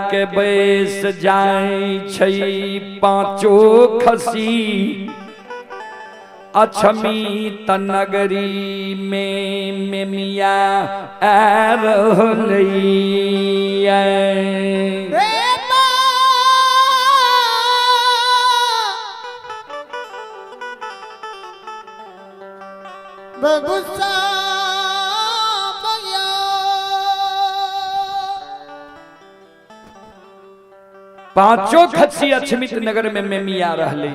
के बैस जाय छै पांचो खसी अछमी त नगरी में मेमिया आ रहलैया। पांचों खसी अछमित नगर में मेमिया रहले।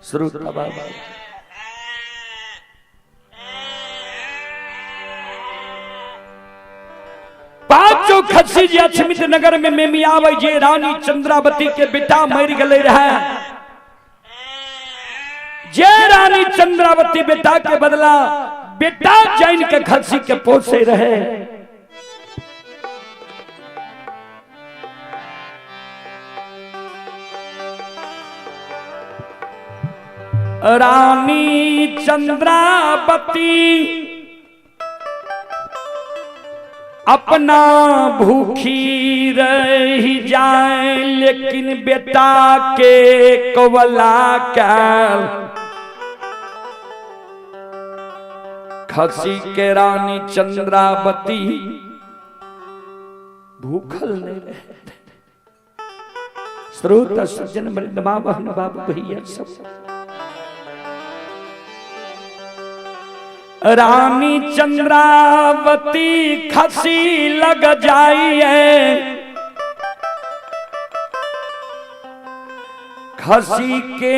श्रोता बाबा पांचों खसी जे अछमित नगर में मेमियावे जे रानी चंद्रावती के बेटा मर गए रहे, जे रानी चंद्रावती बेटा के बदला बेटा जैन के खसी के पोसे रहे। रानी चंद्रावती अपना भूखी रह जाए लेकिन बेटा के कवला कैल खसी के रानी चंद्रावती भूखल नहीं रहे। श्रोता सज्जन वृंद माँ बहन बाबू भैया सब रानी चंद्रावती खसी लग जाइए, खसी के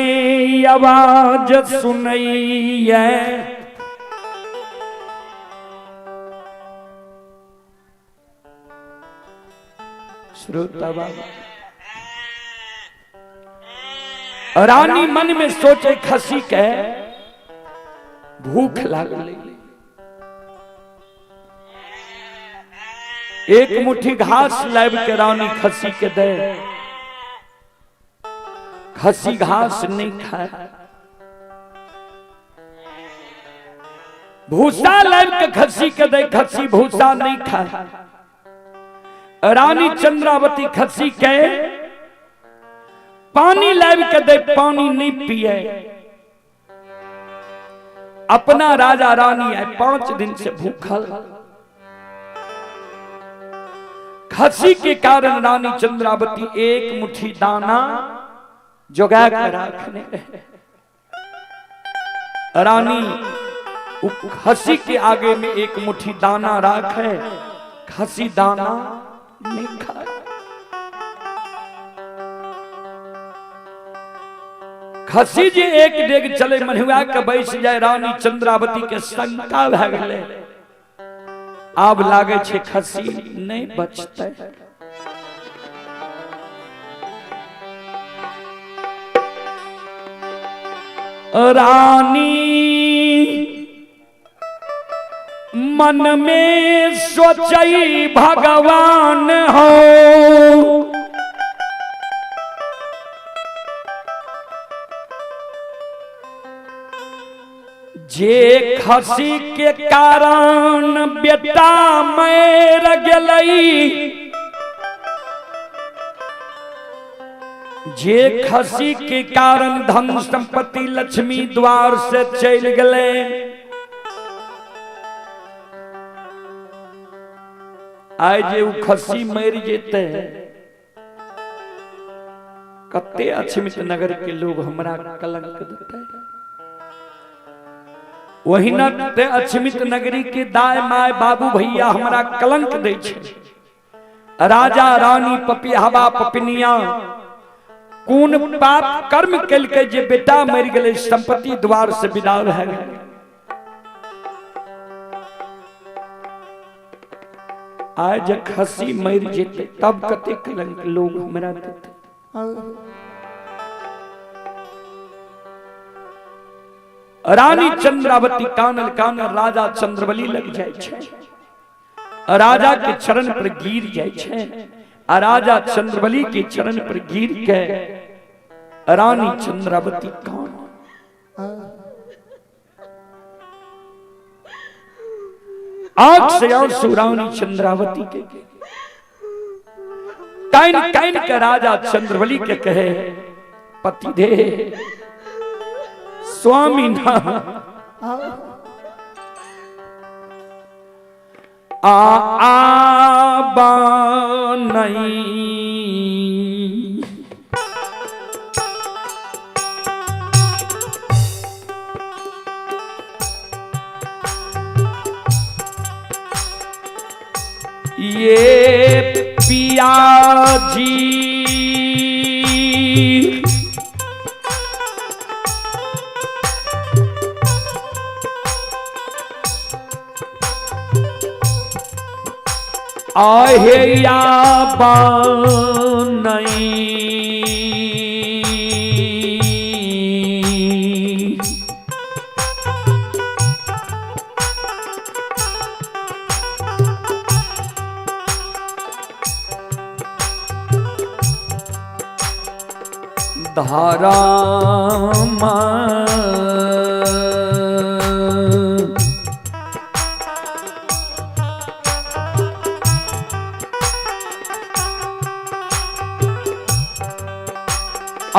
आवाज सुनैये। श्रोता बाबा रानी मन में सोचे खसी के भूख लागल, एक मुट्ठी घास लाब के रानी खसी के दे, खसी घास नहीं खाए, भूसा लाब के खसी के दे, खसी भूसा नहीं खाए। रानी चंद्रावती खसी के पानी लाब के दे, पानी नहीं पिए। अपना राजा रानी है 5 दिन से भूखल, खसी के कारण रानी चंद्रावती एक मुट्ठी दाना जोगा के रखने रहे। रानी खसी के आगे में एक मुट्ठी दाना रखे, खसी दाना नहीं खाए। खसी जे एक डेग चले मनुआ के बैस जाए, रानी चंद्रावती के शंका भए गेलै, आब लागे छे खसी नहीं बचतै। रानी मन में सोचई भगवान हो, जे खसी के कारण बेटा मर गेलई, जे खसी के कारण धन संपत्ति लक्ष्मी द्वार से चल गए, आइ जे उ खसी मर जेते कते अछमित नगर के लोग हमरा कलंक देते। वही न ते अछमित नगरी के दाय my बाबू भैया हमरा कलंक दे छे। राजा रानी पपिहवा पपिनिया कोन पाप कर्म केलकै जे बेटा मर गेलै, संपत्ति द्वार से विदा भए गेलै। आइ जे खसी मर जेतै तब कते कलंक लोग हमरा देतै। रानी चंद्रावती कानल कानल राजा चंद्रबली लग जाय छै, राजा के चरण पर गिर जाय छै, आ राजा चंद्रबली के चरण पर गिर के रानी चंद्रावती कान। आंख से आंसू रानी चंद्रावती के काइन काइन के राजा चंद्रबली के कहे पति दे स्वामी ना आ आ नहीं ये पिया जी आहे या नहीं धारा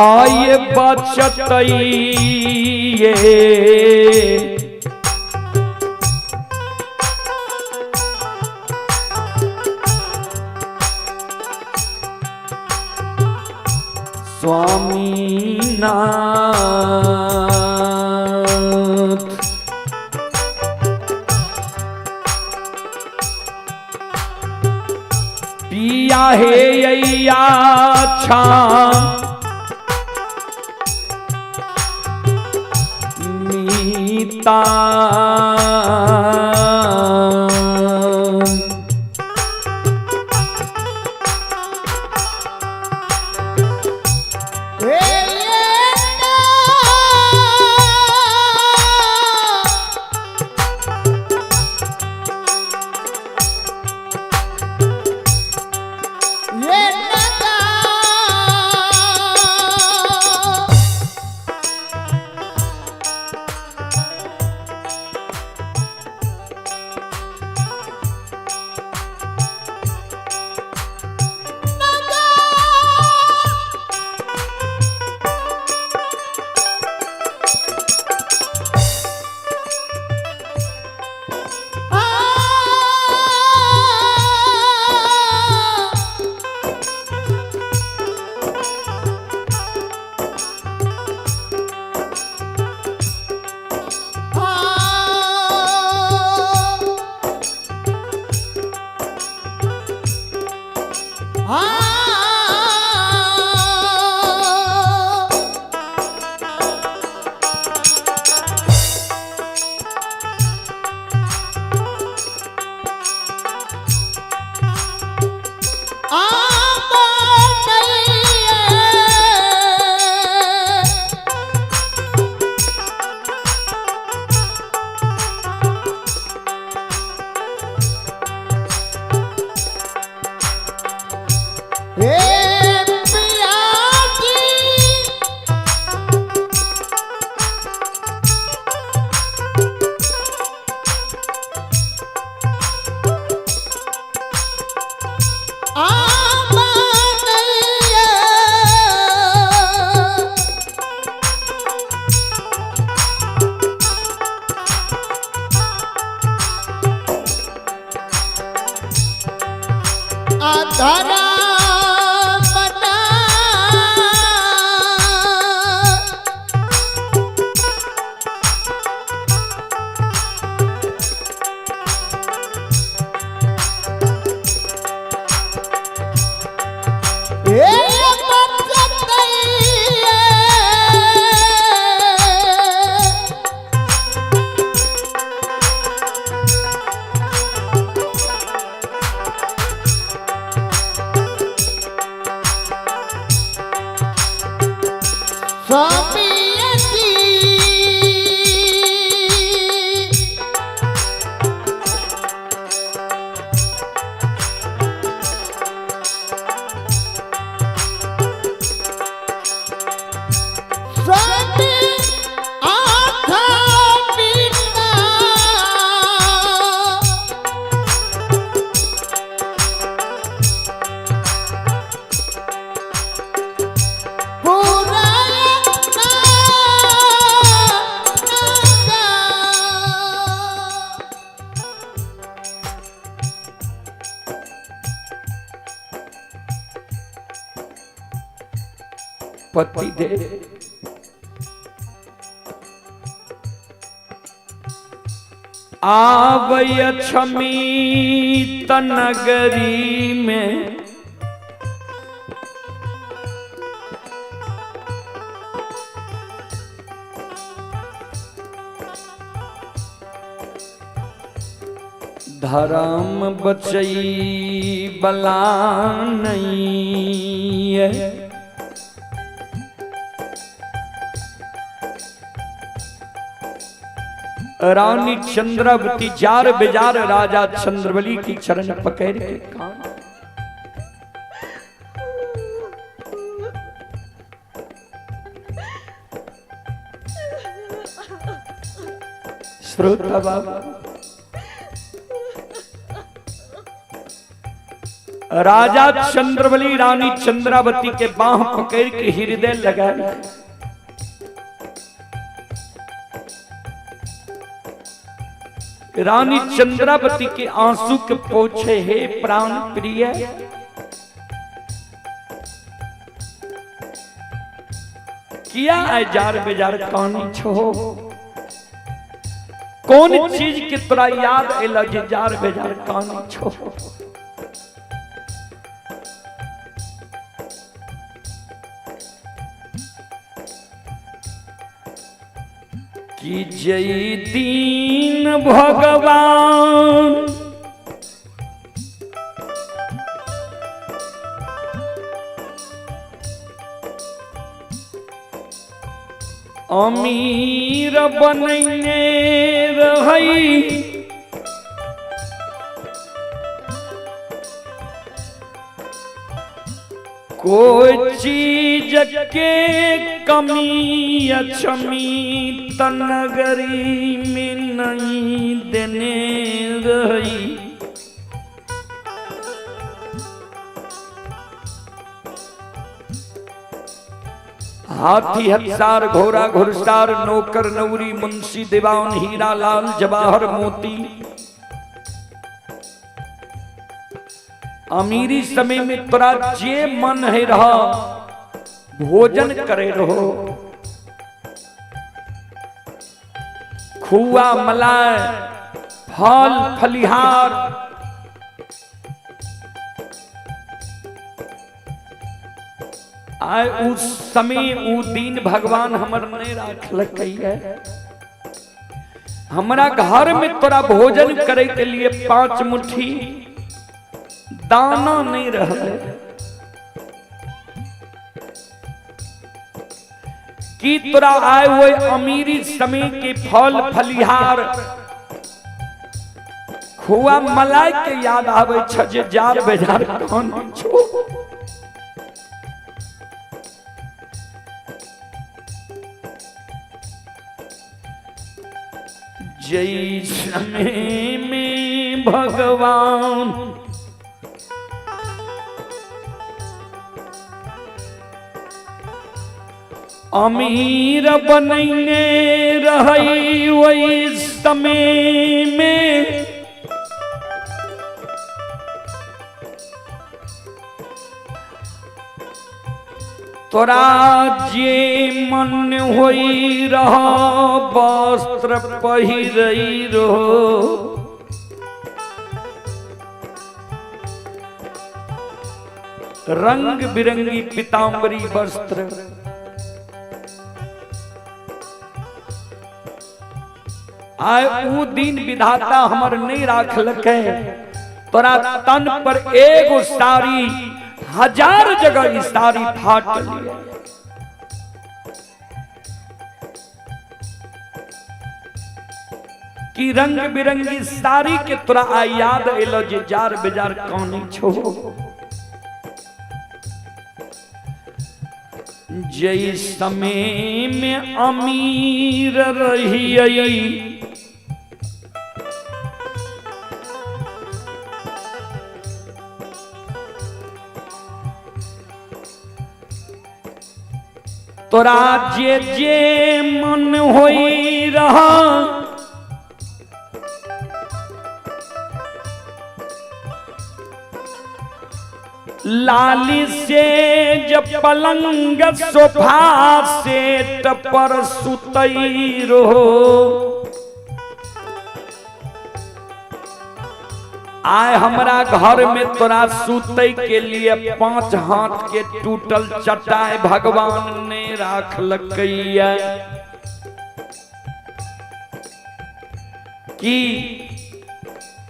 आये बचत ये स्वामीनाथ पिया हे अय्या छा मीता पति दे आवय क्षमी नगरी में धर्म बचई बला नहीं है। रानी चंद्रावती जार बेजार राजा चंद्रबली की चरण पकड़ के कान श्रोता बाबा राजा चंद्रबली रानी चंद्रावती के बाह पकड़ के हृदय लगा रानी चंद्रावती के आंसू के पोछे हे प्राण प्रिय किया आए जार बेजार कहानी छो कौन चीज के तोरा याद एला जे जार बेजार कहानी छो। कि जय दीन भगवान अमीर बनने रही कोई चीज के कमी अक्षमी तनगरी में नहीं देने रही। हाथी हथसार घोड़ा घुड़सार नौकर नौरी मुंशी दीवान हीरा लाल जवाहर मोती अमीरी समय में तोरा जे मन है रहा भोजन करे रहो खुआ मलाई फल फलिहार आए उस समय उ दिन भगवान हमर नहीं राखलकै है। हमरा घर में तोरा भोजन करे के लिए 5 मुट्ठी दाना नहीं रहे कि तोरा आए वो अमीरी समय के फल फलिहार खुआ मलाई के याद आवे छ जे जार बेजार कौन छो। जय समय में भगवान अमीर बनने रही वही समय में तोरा जे मन होई रहा वस्त्र पहिरई रहो रंग बिरंगी पीताम्बरी वस्त्र आए ऊ दिन विधाता हमर नहीं राखलकै तोरा तन पर एगो साड़ी 1000 जगह साड़ी फाटल। कि रंग बिरंगी साड़ी के तोरा आइ याद एलो जे जार बेजार कानी छो। जय समय में अमीर रही तोरा जे जे मन होई रहा लाली से जब पलंग सोफा सेट पर सुतई रहो। आय हमरा घर में तोरा सुतई के लिए 5 हाथ के टूटल चटाई भगवान ने राख लकैया कि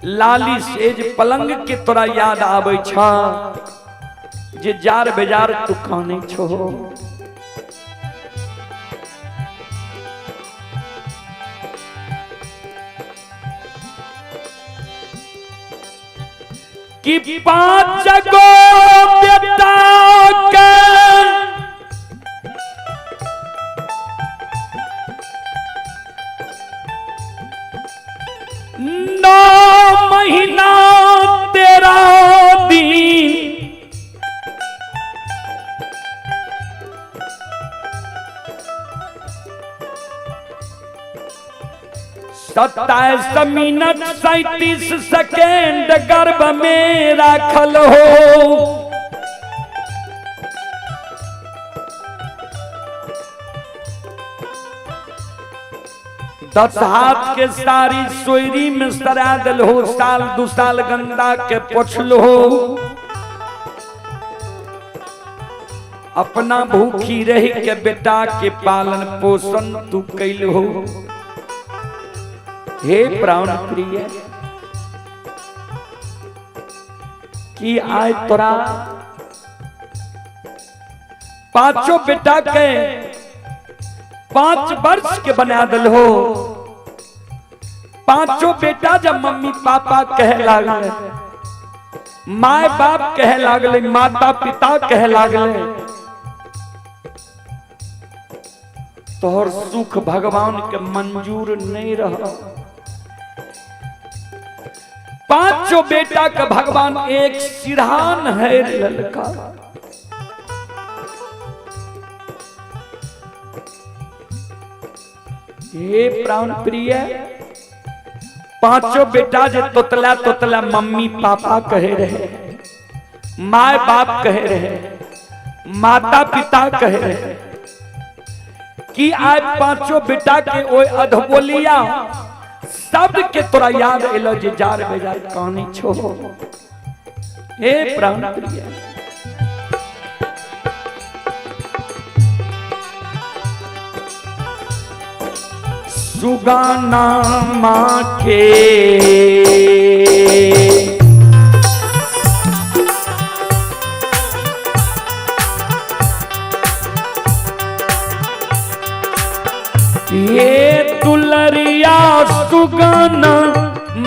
लाली सेज पलंग के तोरा याद आबै छ जे जार बेजार तू कानै छो। कि 5 गो बेटा के 9 महीना 13 दिन 27 मिनट 37 सेकेंड गर्भ में राखल हो। दस हाथ के सारी सोयरी में सरा दिल हो, साल 2 साल गंदा के पोछल हो, अपना भूखी रह के बेटा के पालन पोषण तू कैल हो। हे प्राण प्रिय, कि आय तोरा 5 बेटा के 5 वर्ष के बना दिल हो। 5 बेटा जब मम्मी पापा कहे लागले, my बाप कहे लागले, माता पिता कहे लागले, तोहर सुख भगवान के मंजूर नहीं रहा। 5 बेटा का भगवान एक सिरहान है ललका। हे प्राण प्रिय, 5 बेटा जे तोतला तोतला मम्मी पापा कहे रहे, my बाप कहे रहे, माता पिता कहे रहे, कि आज 5 बेटा के ओए अधबोलिया शब्द के तोरा याद एलो जे जार बेजार कहानी छो। हे प्राण प्रिय, सुगाना माँ के ये दुलरिया सुगाना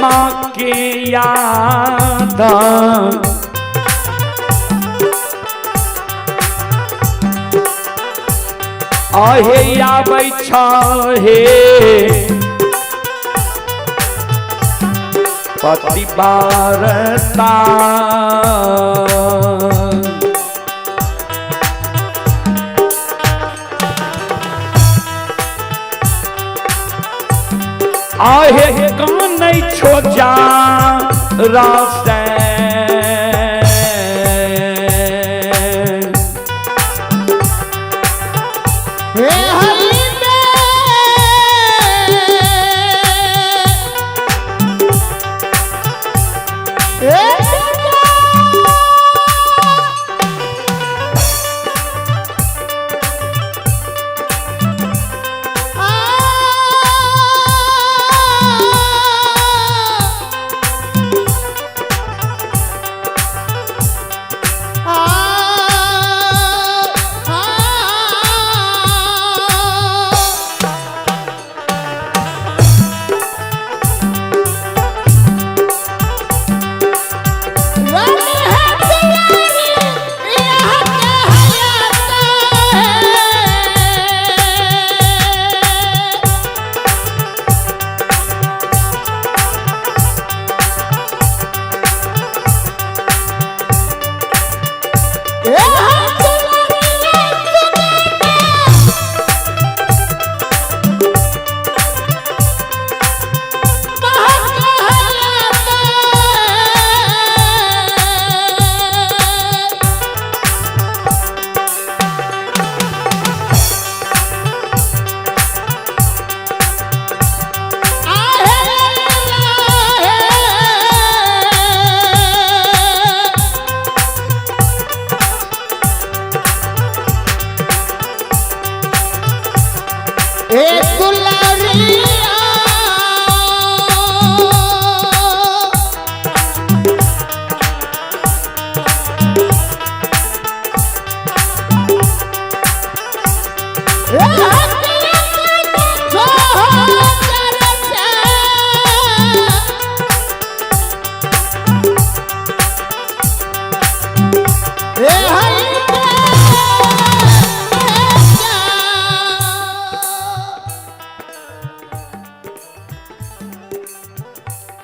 माँ के याद आहे आबै छे पति बारता। आहे कानै छो जा रासे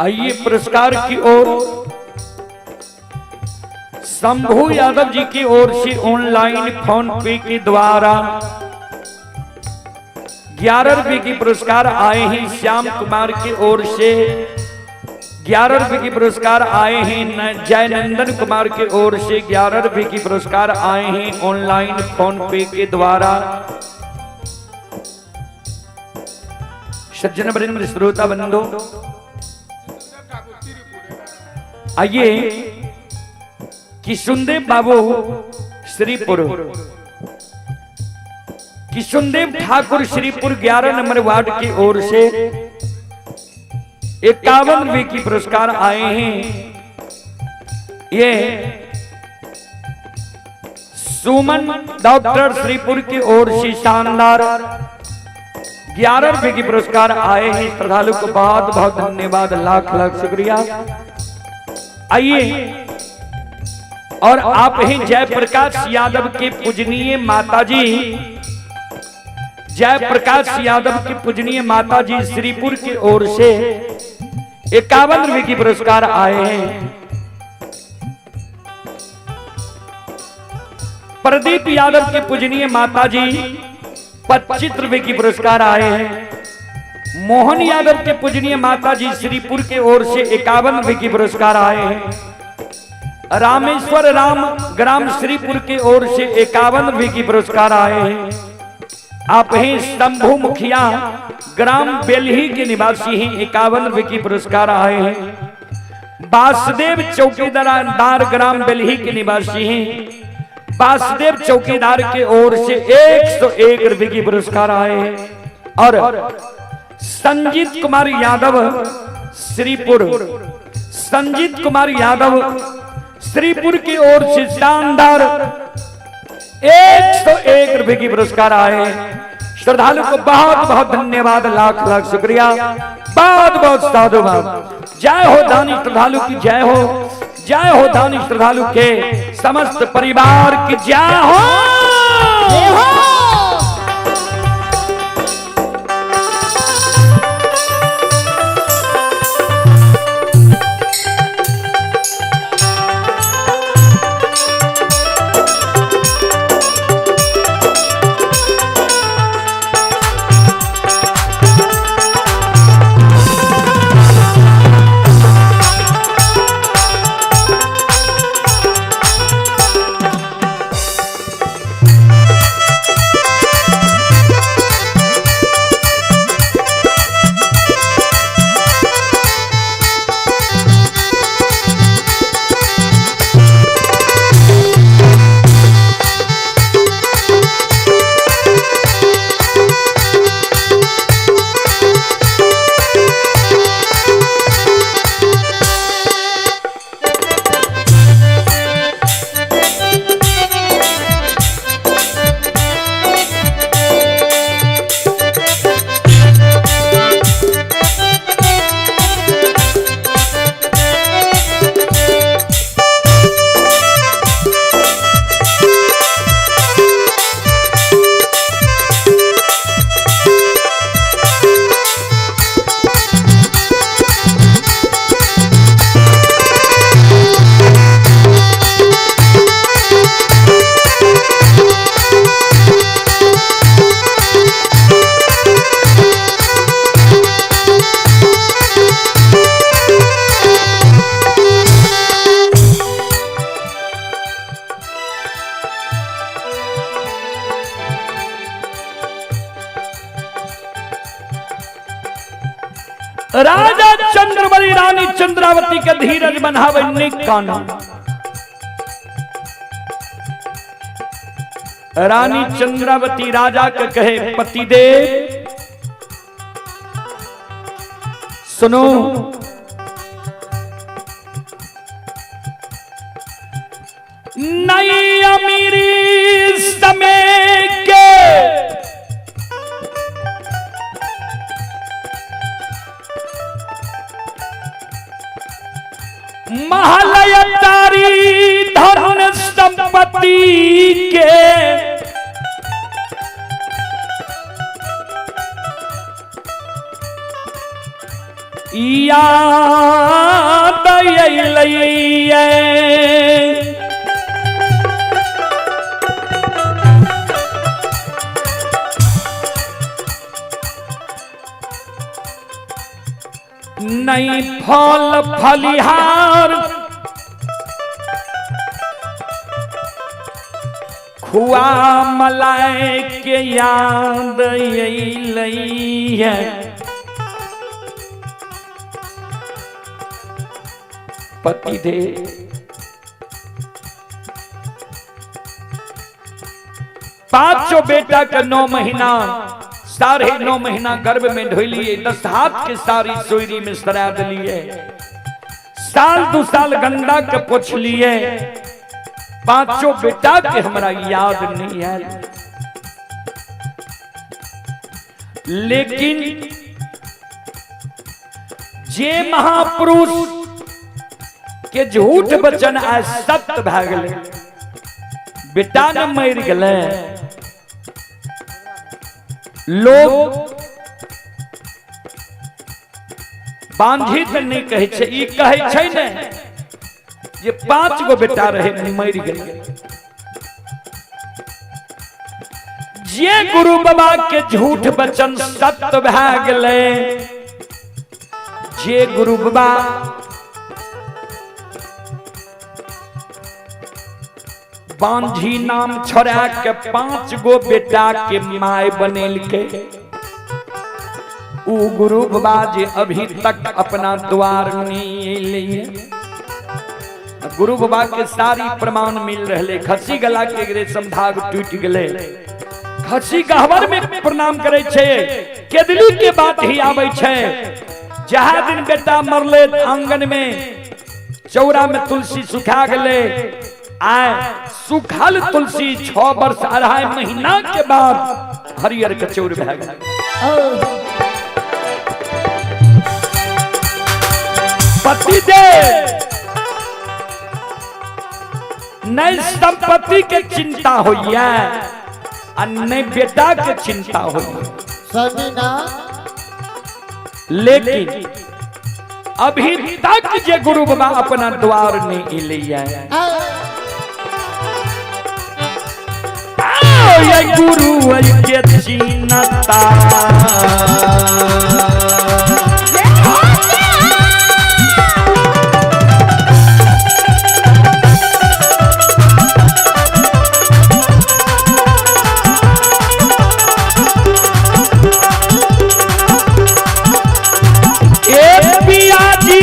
आइए पुरस्कार की ओर शंभू यादव जी की ओर से ऑनलाइन फोन पे के द्वारा 11 रुपए की पुरस्कार आए हैं। श्याम कुमार की ओर से 11 रुपए की पुरस्कार आए हैं। जयनंदन कुमार की ओर से 11 रुपए की पुरस्कार आए हैं ऑनलाइन फोन पे के द्वारा। सज्जन वृंद श्रोता बंधु, आइए किशुनदेव बाबू श्रीपुर, किशुनदेव ठाकुर श्रीपुर 11 नंबर वार्ड की ओर से 51 रुपए की पुरस्कार आए हैं। ये सुमन डॉक्टर श्रीपुर की ओर से शानदार 11 रुपए की पुरस्कार आए हैं। श्रद्धालु को बहुत बहुत धन्यवाद, लाख लाख शुक्रिया। आइए और आप ही जयप्रकाश यादव के पूजनीय माताजी, जयप्रकाश यादव की पूजनीय माताजी श्रीपुर की ओर से 51 रुपए की पुरस्कार आए हैं। प्रदीप यादव के पूजनीय माताजी 25 रुपए की पुरस्कार आए हैं। मोहन यादव के पूजनीय माताजी श्रीपुर के ओर से 51 रुपए की पुरस्कार आए हैं। रामेश्वर राम ग्राम श्रीपुर के ओर से 51 रुपए की पुरस्कार आए हैं। आप ही शंभू मुखिया ग्राम बेलही के निवासी हैं, 51 रुपए की पुरस्कार आए हैं। वासुदेव चौकीदार ग्राम बेलही के निवासी हैं, वासुदेव चौकीदार के ओर से 101 रुपए की पुरस्कार आए हैं। और संजीत कुमार यादव श्रीपुर, संजीत कुमार यादव श्रीपुर की ओर से शानदार 101 रुपए की पुरस्कार आए। श्रद्धालु को बहुत बहुत धन्यवाद, लाख लाख शुक्रिया, बहुत बहुत साधुवाद। जय हो दानी श्रद्धालु की जय हो, जय हो दानी श्रद्धालु के समस्त परिवार की जय हो। जय हो। राजा चंद्रबली रानी चंद्रावती के धीरज बनावे निकान। रानी चंद्रावती राजा के कहे, पतिदेव सुनो, नई अमीरी समय के महालय तारी धन संपत्ति के याद अयलैये। नहीं फल फलिहार खुआ मलाई के याद अयलैये। पति दे पांचों बेटा के 9 महीना 9.5 महीना गर्भ में ढोलिए, 10 हाथ के सारी सोयरी में सरा दिलिए, साल 2 साल गंगा के पोछ लिए, पांचों बेटा के हमरा याद नहीं आयल। लेकिन जे महापुरुष के झूठ वचन आज सत्य भए गेलै, बेटा न मरि गेलै, लोग बांझी तऽ नहि कहै छै, ई कहै छै ने जे 5 गो बेटा रहे मरि गेलै। जे गुरु बाबा के झूठ वचन सत्य भए गेलै, जे गुरु बाबा बांझी नाम छोड़ा के 5 गो बेटा के my बनेलके, ऊ गुरु बाबा जे अभी तक अपना द्वार नहीं अयलैये। गुरु बाबा के सारी प्रमाण मिल रहे, खसी गला के रेशम धाग टूट गए, खसी गहवर में प्रणाम करे छे, केदली के बात ही आवे छे। जहाँ दिन बेटा मरले आंगन में चौरा में तुलसी सुखा गले, आए सुखल तुलसी 6 वर्ष 2.5 महीना के बाद हरियर के चौर भए गेल। पति दे नहीं संपत्ति के चिंता होइए आ नहीं बेटा के चिंता होइए, लेकिन अभी तक जे गुरु बाबा अपना द्वार नहीं अयलैये। ये गुरु के चिन्हता ए पिया जी,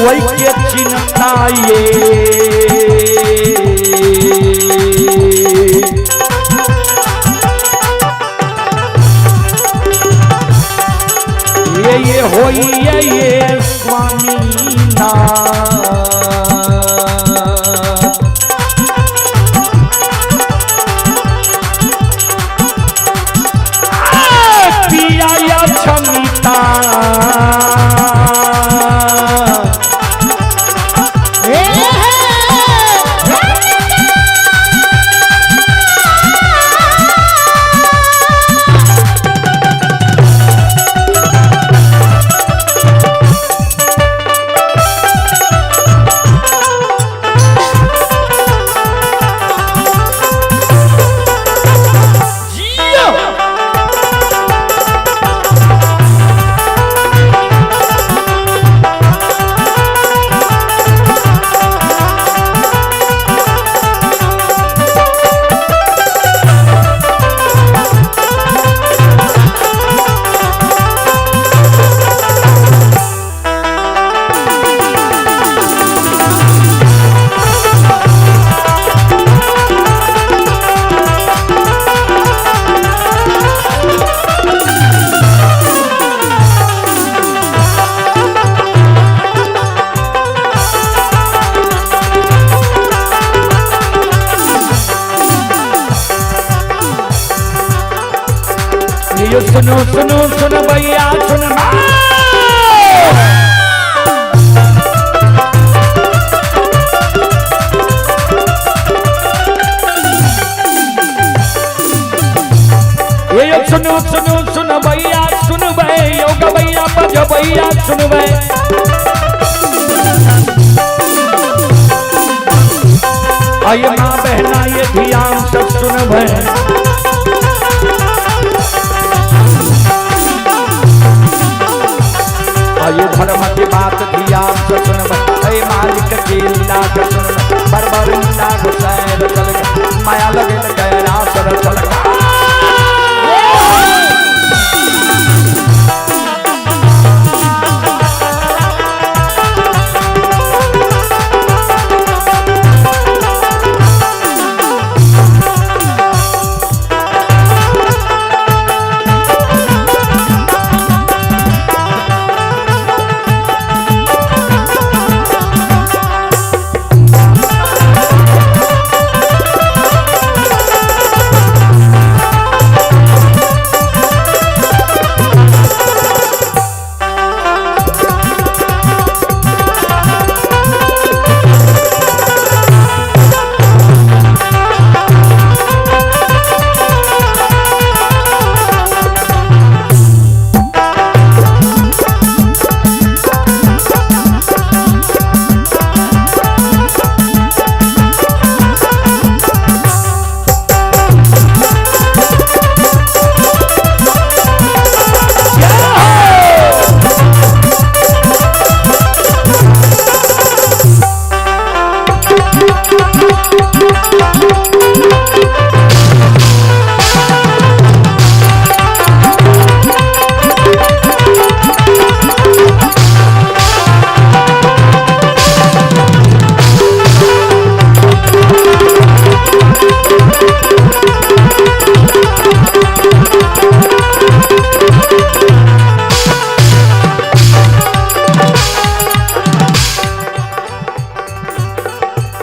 वही के चिन्ता ये ये होई ये स्वामी ना। पिया या क्षमता जियो। ये सुनो सुनो सुन भैया सुन। ये सुनो सुनो सुन भैया सुन भै योग भैया पज भैया सुन भै। आइए माँ बहना ये ध्यान सब सुन भै। आइए धर्म की बात ध्यान से सुन भै। अरे मालिक की लीला के सुन भै। बरबर लीला गुसैन चल गए माया लगे कैलाश चल गए।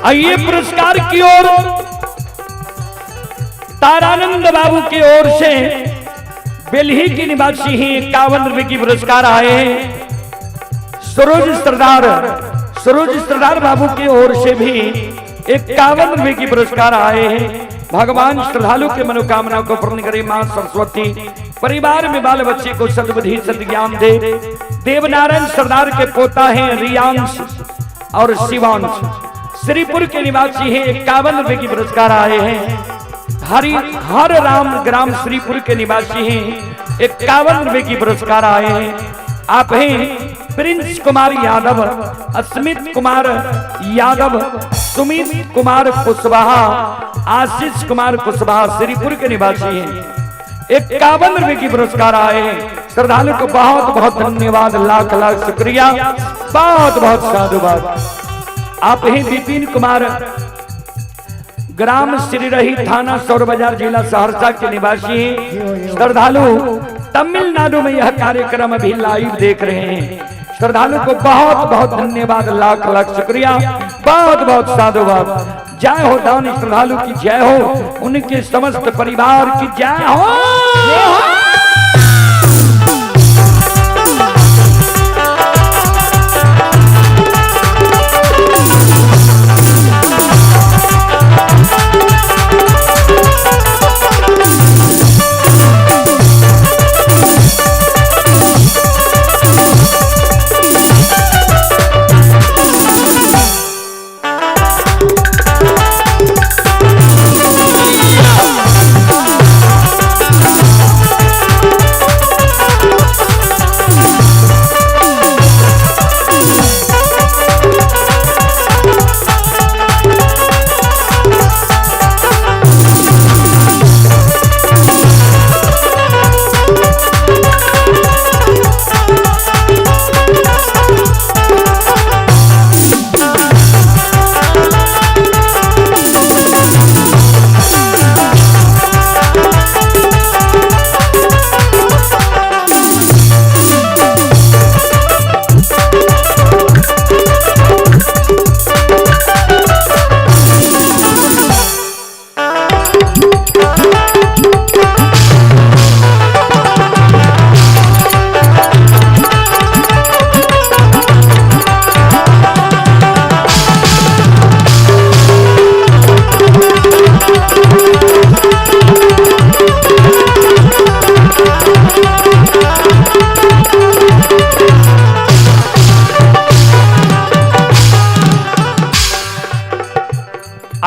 आइए पुरस्कार की ओर तारानंद बाबू की ओर से बेलही के निवासी ही 51 रुपए की पुरस्कार आए हैं। सरोज सरदार बाबू की ओर से भी 51 रुपए की पुरस्कार आए हैं। भगवान श्रद्धालु के मनोकामना को पूर्ण करे मां सरस्वती। परिवार में बाल बच्चे को सद्बुद्धि सद्ज्ञान दे। देवनारायण सरदार के पोता हैं रियांश और शिवांश, श्रीपुर के निवासी हैं, 51 रुपए की पुरस्कार आए हैं। हरि हर राम ग्राम श्रीपुर के निवासी हैं, 51 रुपए की पुरस्कार आए हैं। आप हैं प्रिंस कुमार यादव, अस्मित कुमार यादव, सुमित कुमार कुशवाहा, आशीष कुमार कुशवाहा श्रीपुर के निवासी हैं, 51 रुपए की पुरस्कार आए हैं। श्रद्धालु को बहुत बहुत धन्यवाद, लाख लाख शुक्रिया, बहुत बहुत साधुवाद। आप ही विपिन कुमार ग्राम श्रीरही थाना सौर बाजार जिला सहरसा के निवासी हैं। श्रद्धालु तमिलनाडु में यह कार्यक्रम अभी लाइव देख रहे हैं। श्रद्धालु को बहुत बहुत धन्यवाद, लाख लाख शुक्रिया, बहुत बहुत साधुवाद। जय हो दान श्रद्धालु की जय हो, उनके समस्त परिवार की जय हो।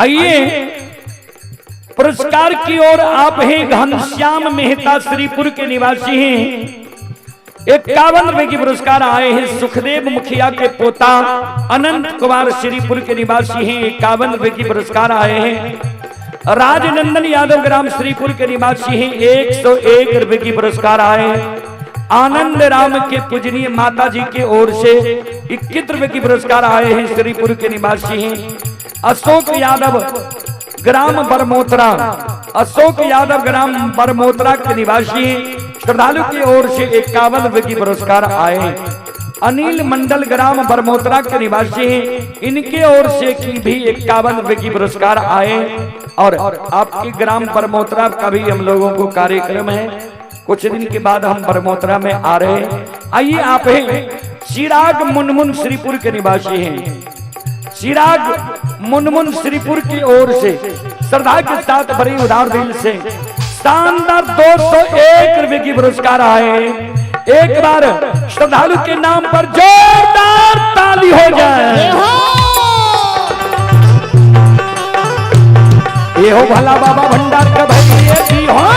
आइए पुरस्कार की ओर आप हैं घनश्याम मेहता श्रीपुर के निवासी हैं। 51 रुपए की पुरस्कार आए हैं सुखदेव मुखिया के पोता अनंत कुमार श्रीपुर के निवासी हैं। 51 रुपए की पुरस्कार आए हैं राजनंदन यादव ग्राम श्रीपुर के निवासी हैं। 101 रुपए की पुरस्कार आए हैं आनंद राम के पूजनीय माता जी के ओर से 21 रुपए की पुरस्कार आए हैं श्रीपुर के निवासी हैं। अशोक यादव ग्राम बरमोत्रा, अशोक यादव ग्राम बरमोत्रा के निवासी हैं। श्रद्धालु की ओर से 51 रुपए की पुरस्कार आए हैं। अनिल मंडल ग्राम बरमोत्रा के निवासी हैं, इनके ओर से की भी 51 रुपए की पुरस्कार आए। और आपके ग्राम बरमोत्रा का भी हम लोगों को कार्यक्रम है, कुछ दिन के बाद हम बरमोत्रा में आ रहे हैं। आइए आप हैं चिराग मुनमुन श्रीपुर के निवासी हैं। चिराग मुनमुन श्रीपुर की ओर से श्रद्धा के साथ बड़ी उदार दिल से शानदार 201 रुपए की पुरस्कार आए। एक बार श्रद्धालु के नाम पर जोरदार ताली हो जाए। ये हो भला बाबा भंडार का भाई ये भी हो।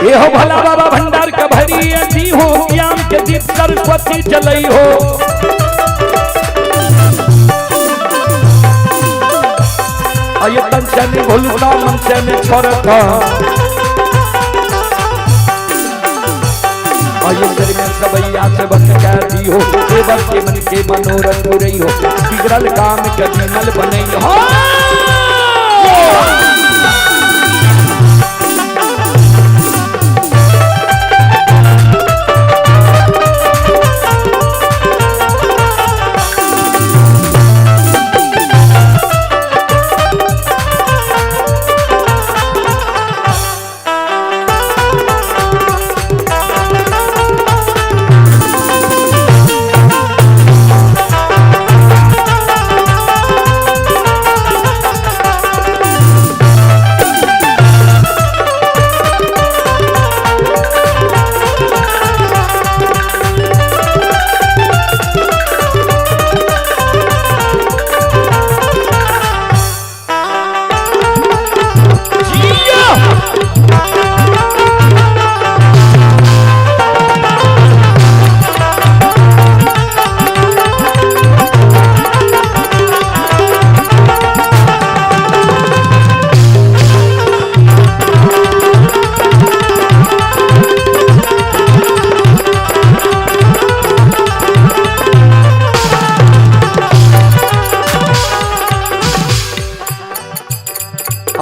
ये हो भला बाबा भंडार का भरी दी हो ज्ञान के दीप सरस्वती जलई हो। अयतन से ने भूलता मन से ने छोड़ता, अयतर में सबैया से बन के दी हो देवर के मन के मनोरथ पुरई हो बिगड़ल काम के विमल बनई हो।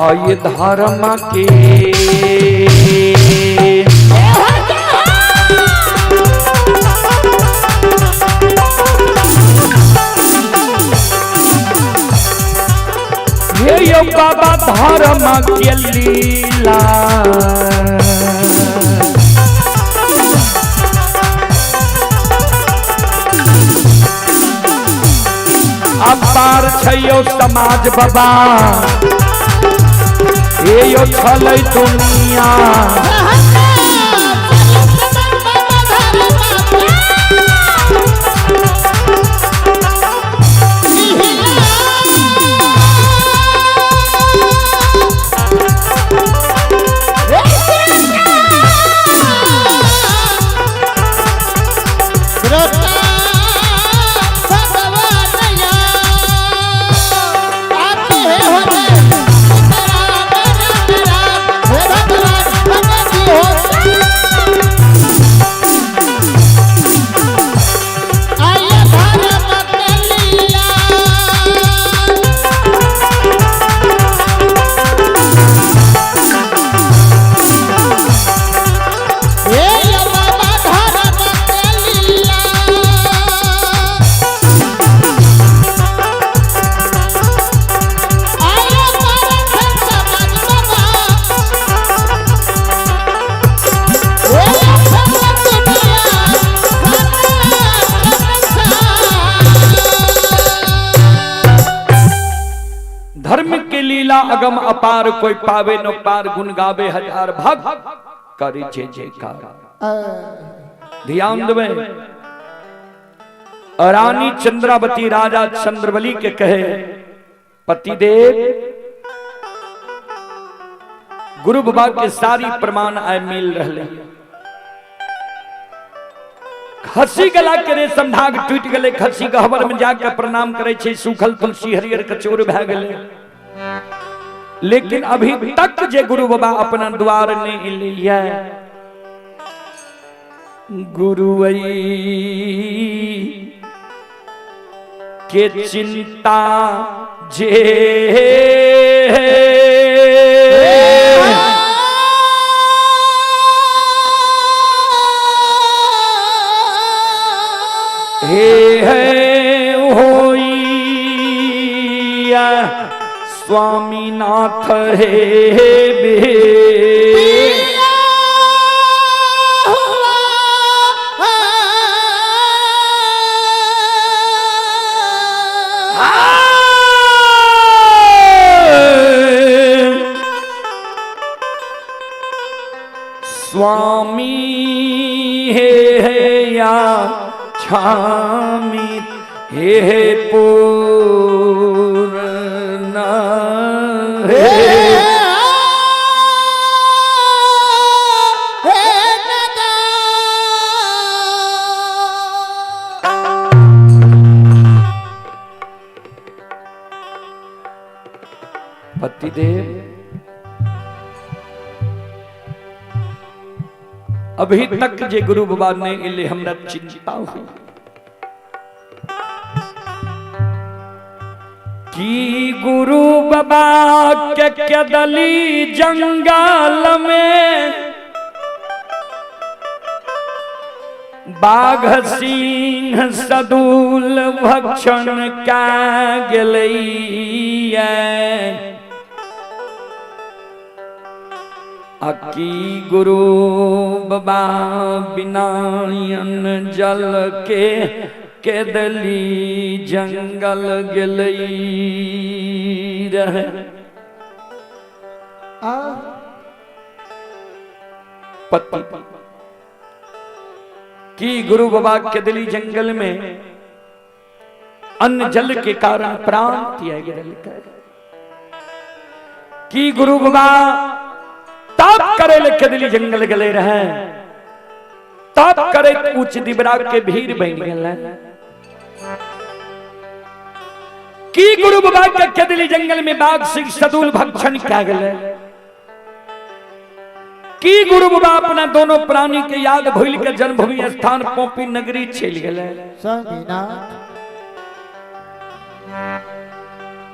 आइए धर्म के हे यो बाबा धर्म के लीला अपार छयो समाज बाबा ये यो छलै दुनिया। Oh, लीला अगम अपार, कोई पावे न पार, गुण गावे हजार भक्त करे जय जयकार। ध्यान देवे, रानी चंद्रावती राजा चंद्रबली के कहे, पतिदेव गुरु बाबा के सारी प्रमाण आए मिल रहे। खसी गला के रेशम धाग टूट गले, खसी गहबर में जाके प्रणाम करे छे, सूखल तुलसी हरियर कचोर भए गेले। लेकिन अभी तक जे गुरु बाबा अपना द्वार नहीं लिया, गुरुई के चिंता जे हे हे होई स्वामीनाथ हे बे स्वामी हे हे या छामी हे हे पूर्ण हे पतिदेव अभी तक जे गुरु बाबा ने इले हमरा चिंता हुई कि गुरु बाबा के कदली जंगल में बाघ सिंह सदूल भक्षण का गेलैया, अकी गुरु बाबा बिना जल के केदली जंगल गेलई रहे। पति की गुरु बाबा केदली जंगल में अन्न जल के कारण प्राण त्याग देलकै। की गुरु बाबा तप करे ले केदली जंगल गेले रहे, तप करे उच्च दिबरा के भीड़ बन गेलै। की गुरु बाबा के केदली जंगल में बाघ सिंह सदुल भक्षण क्या गेलै। की गुरु बाबा अपना दोनों प्राणी के याद भूल के जन्मभूमि स्थान पोपी नगरी चल गेलै।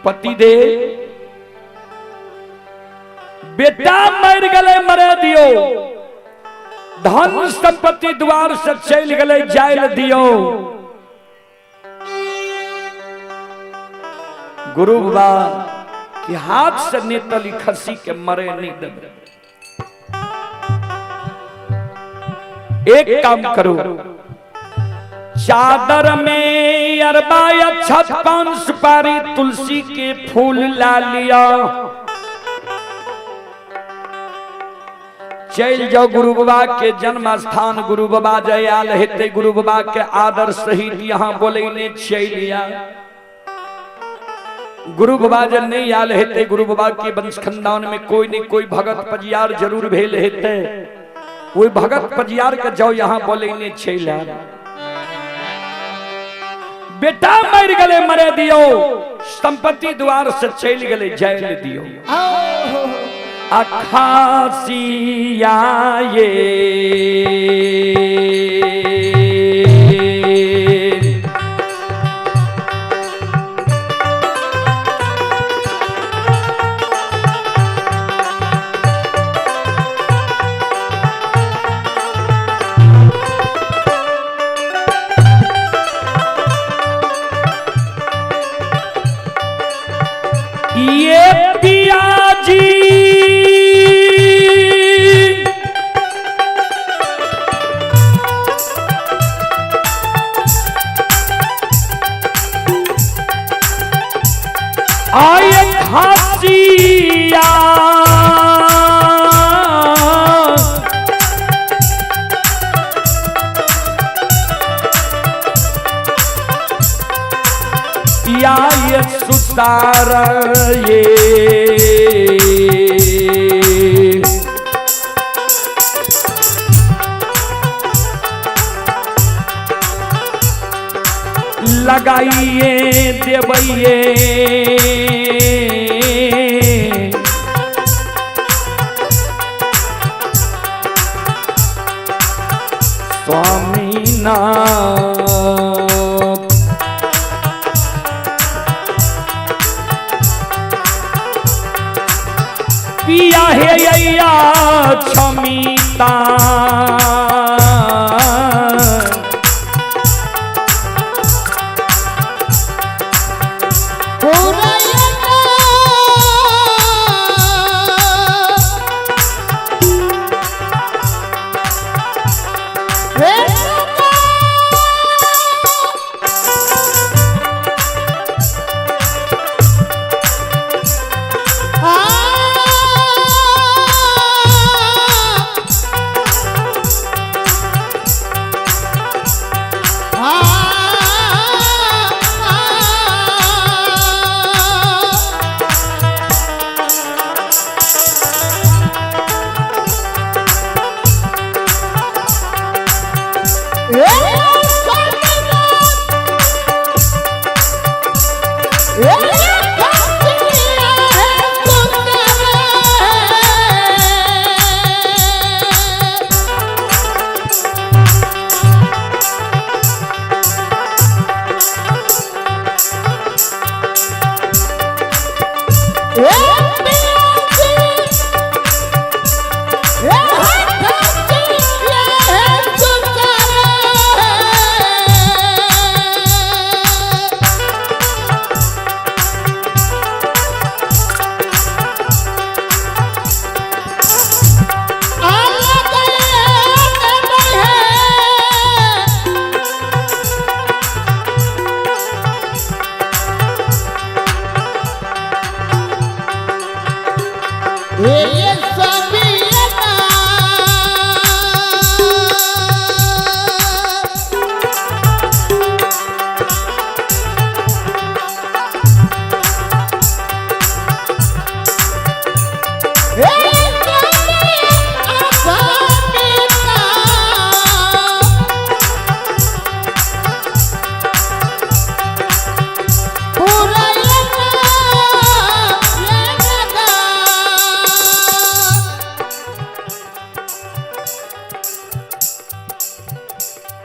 पतिदेव बेटा मर गले मरे दियो, धन संपत्ति द्वार से चल गले जायल दियो। गुरु बाबा के हाथ से नेतली खसी के मरे नहीं देबे। एक काम करो, चादर में अरबा अच्छा पान सुपारी तुलसी के फूल ला लिया, चल जाओ गुरु बाबा के जन्म स्थान। गुरु बाबा जयाल हेते गुरु बाबा के आदर सहित यहाँ बोले चलिया। गुरु बाबा जब नहीं आयल हेते गुरु बाबा के वंश खानदान में कोई नहीं कोई भगत पजियार जरूर भेल हेते, वही भगत पजियार के जाओ यहाँ बोले चलिया। बेटा मर गले मरे दियो, संपत्ति द्वार से चल गले जायल दियो। अखासिया ये ये पियाजी आए खासी पिया ये सुसार ये लगाइए देवइए स्वामीनाथ। पिया हे अय्या क्षमिता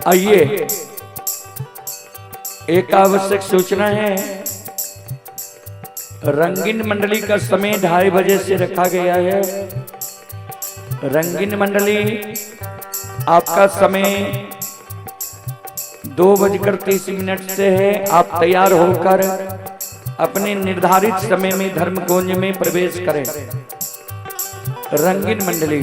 आइए एक आवश्यक सूचना है। रंगीन मंडली का समय 2:30 बजे से रखा गया है। रंगीन मंडली आपका समय 2:30 से है। आप तैयार होकर अपने निर्धारित समय में धर्मकुंज में प्रवेश करें। रंगीन मंडली।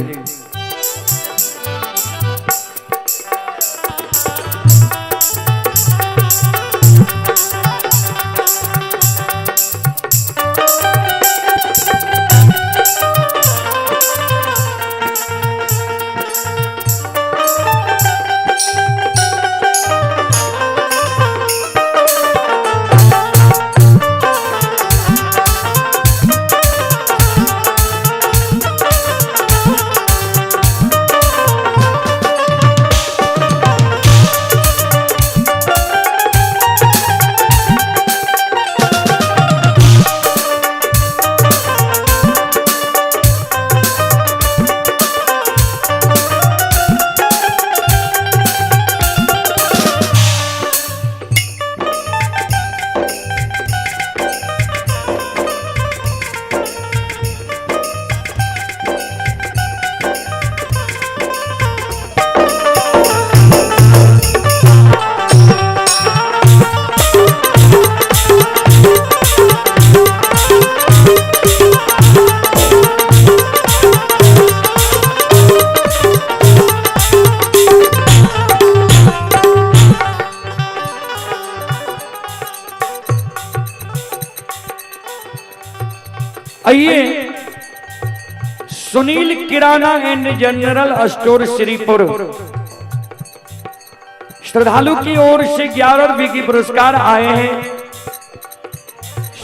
आइए Sunil Kirana and general store Shripur श्रद्धालु की ओर से 11 रुपए की पुरस्कार आए हैं।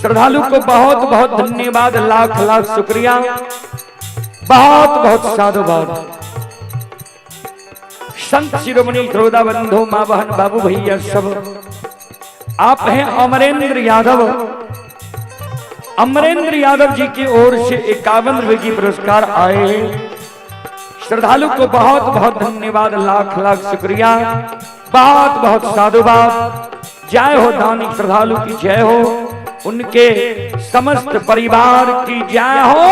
श्रद्धालु को बहुत बहुत धन्यवाद, लाख लाख शुक्रिया, बहुत बहुत साधुवाद। संत शिरोमणि श्रोता बंधु, माँ बहन बाबू भैया सब, आप हैं अमरेंद्र यादव। अमरेंद्र यादव जी की ओर से 51 रुपए की पुरस्कार आए हैं। श्रद्धालु को बहुत बहुत धन्यवाद, लाख लाख शुक्रिया, बहुत बहुत साधुवाद। जय हो दानी श्रद्धालु की जय हो, उनके समस्त परिवार की जय हो।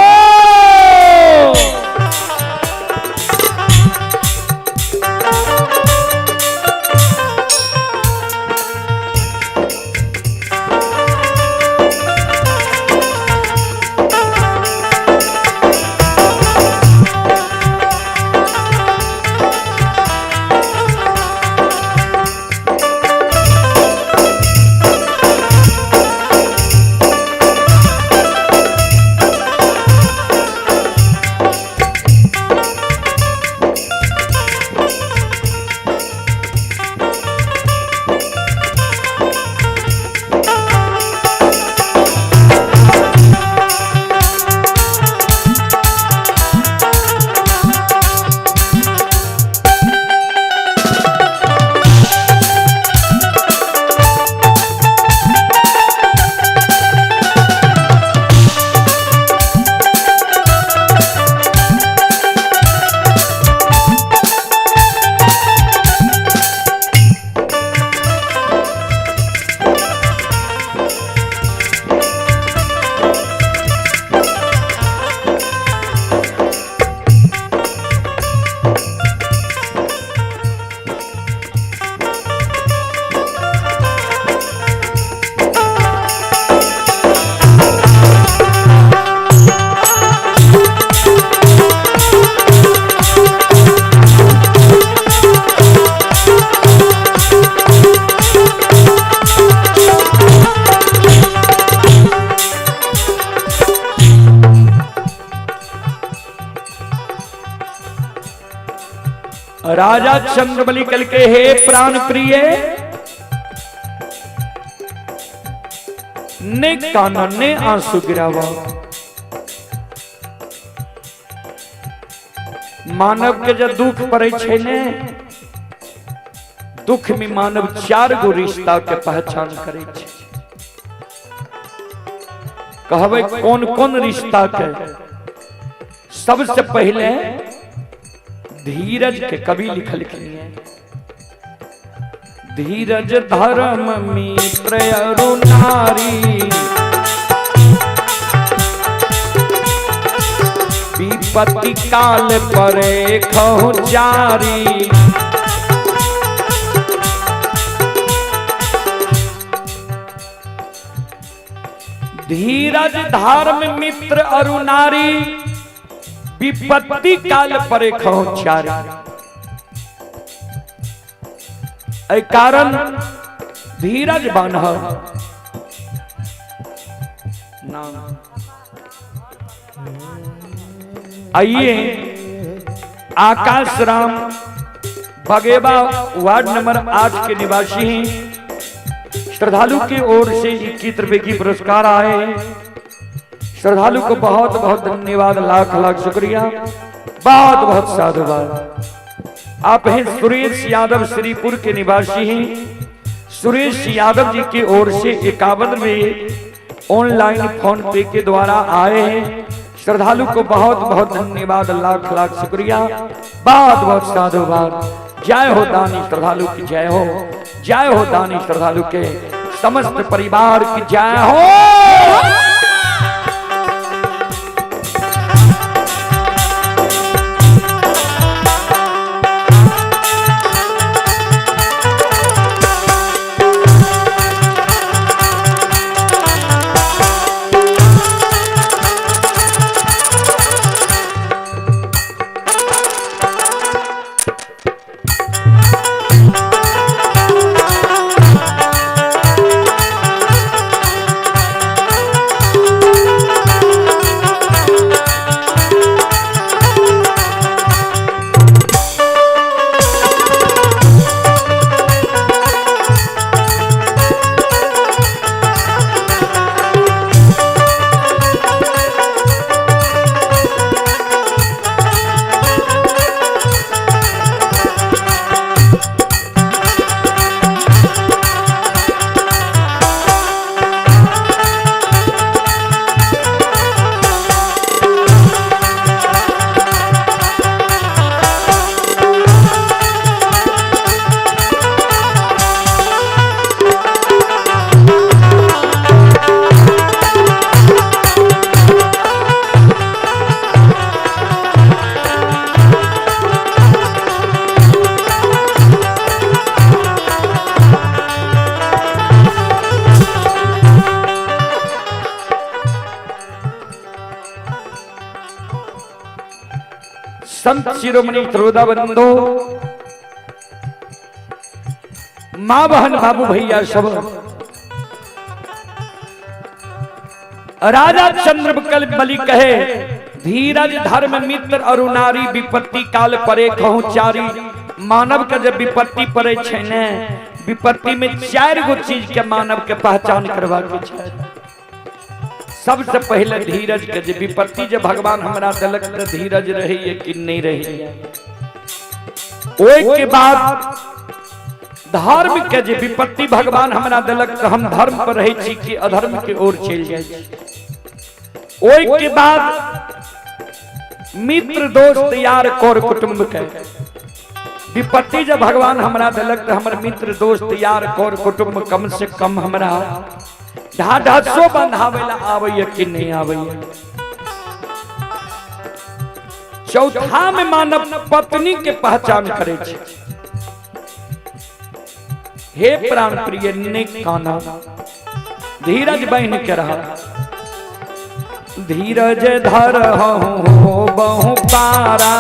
राजा चंद्रबली कल के हे प्राण प्रिय, ने काना ने आंसू गिरावा। मानव के जब दुख पड़े छे ने, दुख में मानव चार गो रिश्ता के पहचान करे छे। कहबे कौन कौन रिश्ता के? सबसे पहले धीरज के कवि लिखल है, धीरज धर्म मित्र अरु नारी, विपत्ति काल परे खहु चारी। धीरज धर्म मित्र अरु नारी, विपत्ति काल परे खहु चारी। कारण धीरज बान्ह नाम। आइए आकाश राम बगेबा वार्ड नंबर 8 के निवासी हैं। श्रद्धालु की ओर से 21 रुपए की पुरस्कार आए हैं। श्रद्धालु को बहुत बहुत धन्यवाद, लाख लाख शुक्रिया, बहुत बहुत साधुवाद। आप हैं सुरेश यादव श्रीपुर के निवासी हैं। सुरेश यादव जी की ओर से 51 में ऑनलाइन फोन पे के द्वारा आए हैं। श्रद्धालु को बहुत बहुत धन्यवाद, लाख लाख शुक्रिया, बहुत बहुत साधुवाद। जय हो दानी श्रद्धालु की जय हो, जय हो दानी श्रद्धालु के समस्त परिवार की जय हो। संत शिरोमणि श्रोता बंधु, माँ बहन बाबू भैया सब, राजा चंद्रबल बलि कहे धीरज धर्म मित्र अरु नारी विपत्ति काल परे कहूँ चारी। मानव के जब विपत्ति पड़े छै ने, विपत्ति में चार गो चीज के मानव के पहचान करवा के छै। सबसे पहले धीरज के, जे विपत्ति जे भगवान हमरा देलक त धीरज रही कि नहीं रही। ओई के बाद धर्म के, जे विपत्ति भगवान हमरा देलक त हम धर्म पर रहे छी कि अधर्म के ओर चलि जाइ छी। ओई के बाद मित्र दोस्त यार कर कुटुंब के, विपत्ति जब भगवान हमरा देलक त हमर मित्र दोस्त यार कर कुटुंब कम से कम हमरा ढाढसो बंधावे ला आबैया कि नहीं आबैया। चौथा में मानव पत्नी के पहचान करे छै। हे प्राण प्रिय ने काना, धीरज बहन के रहा, धीरज धर हो बहु पारा,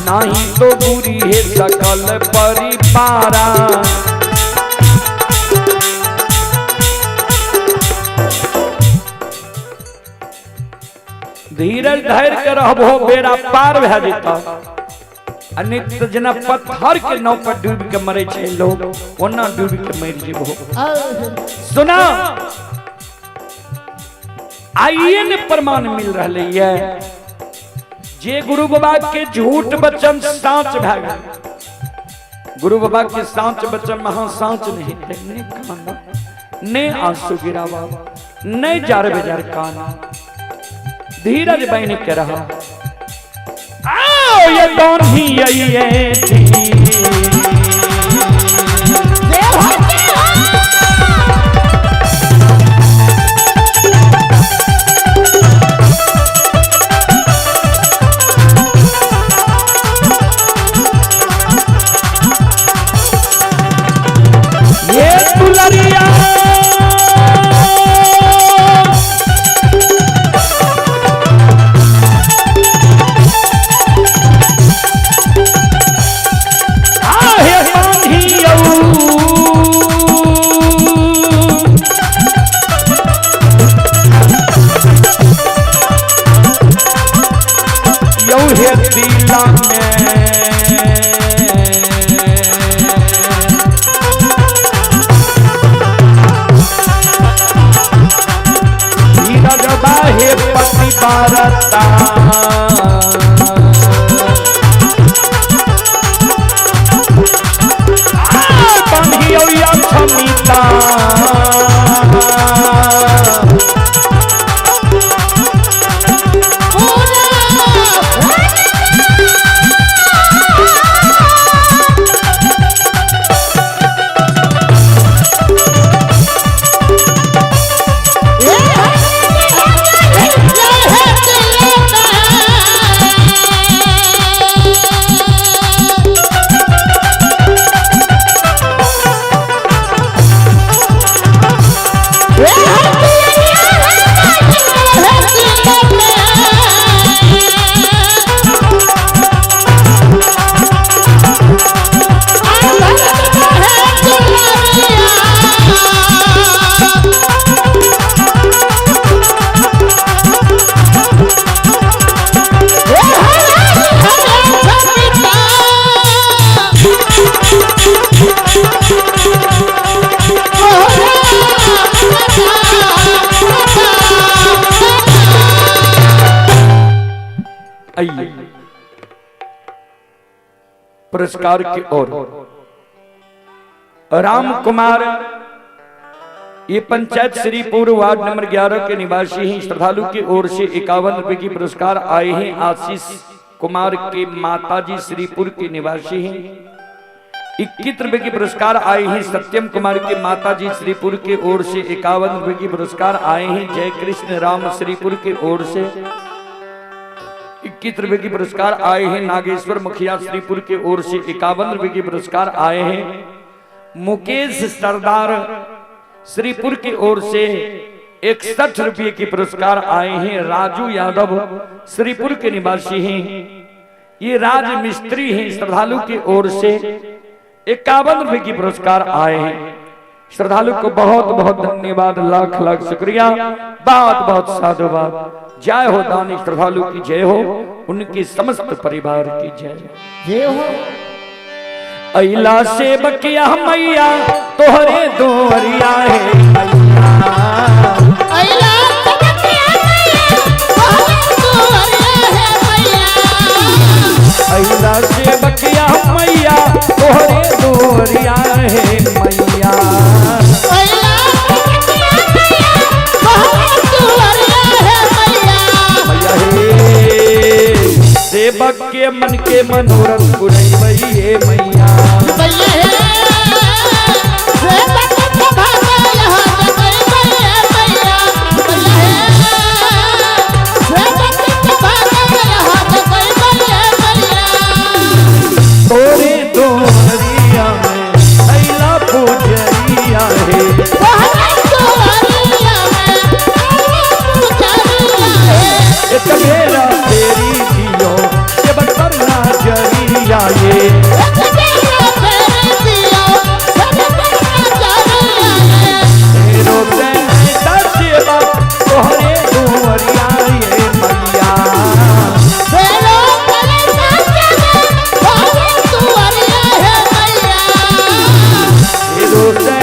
नहीं तो बुरी है सकल परिपारा। धीरज धर के रहबो बेड़ा पार भए जेता, आ नहीं तो जेना पत्थर के नाव पर डूब के मरे छै लोग, ओना डूब के मर जेबो। सुना आइए ने प्रमाण मिल रहा है जे गुरु बाबा के झूठ वचन साँच भए गेल। गुरु बाबा के साँच वचन महा साँच नहीं थे, ने खाना ने आंसू गिरावा ने जार बेजार काना, धीरज बन के रहा। आओ ये कौन ही ये थी। ये दुलरिया आहे बांधियऊ। यौ हे दिला में धीरज बाहे पति बारता। बांधियौ या क्षमिता। आइए पुरस्कार की ओर। राम कुमार ये पंचायत श्रीपुर वार्ड नंबर 11 के निवासी हैं। श्रद्धालु की ओर से 51 रुपए की पुरस्कार आए हैं। आशीष कुमार के माताजी श्रीपुर के निवासी हैं। 21 रुपए की पुरस्कार आए हैं। सत्यम कुमार के माताजी श्रीपुर के ओर से 51 रुपए की पुरस्कार आए हैं। जय कृष्ण राम श्रीपुर के ओर से 21 रुपए की पुरस्कार आए हैं। नागेश्वर मुखिया श्रीपुर के ओर से 51 रुपए की पुरस्कार आए हैं। मुकेश सरदार श्रीपुर की ओर से 61 रुपये की पुरस्कार आए हैं। राजू यादव श्रीपुर के निवासी हैं, ये राज मिस्त्री हैं। श्रद्धालु की ओर से 51 रुपये की पुरस्कार आए हैं। श्रद्धालु को बहुत बहुत धन्यवाद, लाख लाख शुक्रिया, बहुत बहुत साधुवाद। जय हो दानी श्रद्धालु की जय हो, उनकी समस्त परिवार की जय जय हो। अइला से बकिया मैया तोहरे दोरिया है मैया। अइला से बकिया मैया तोहरे दोरिया है मैया। अइला से बकिया मैया तोहरे दोरिया है मैया। अइला से बकिया मैया तोहरे दोरिया है मैया। मैया हे सेवक के मन के मनोरथ पुरैबै हे मैया। मैया हे सेवक के भागा यहाँ जगैबै हे मैया। मैया हे सेवक के भागा यहाँ जगैबै हे मैया। तोरे दोरिया में अइला पुजरिया हे। तोहरे दोरिया में अइला पुजरिया हे। एक बेरा तेरी दियो सेवक पर ना जरिया ये। एक बेरा फेरी दियो सेवक पर ना जरिया ये। तेरो सेवक तोहरे दोरिया ये मैया। फेरो करे सेवक तोहरे दोरिया हे मैया।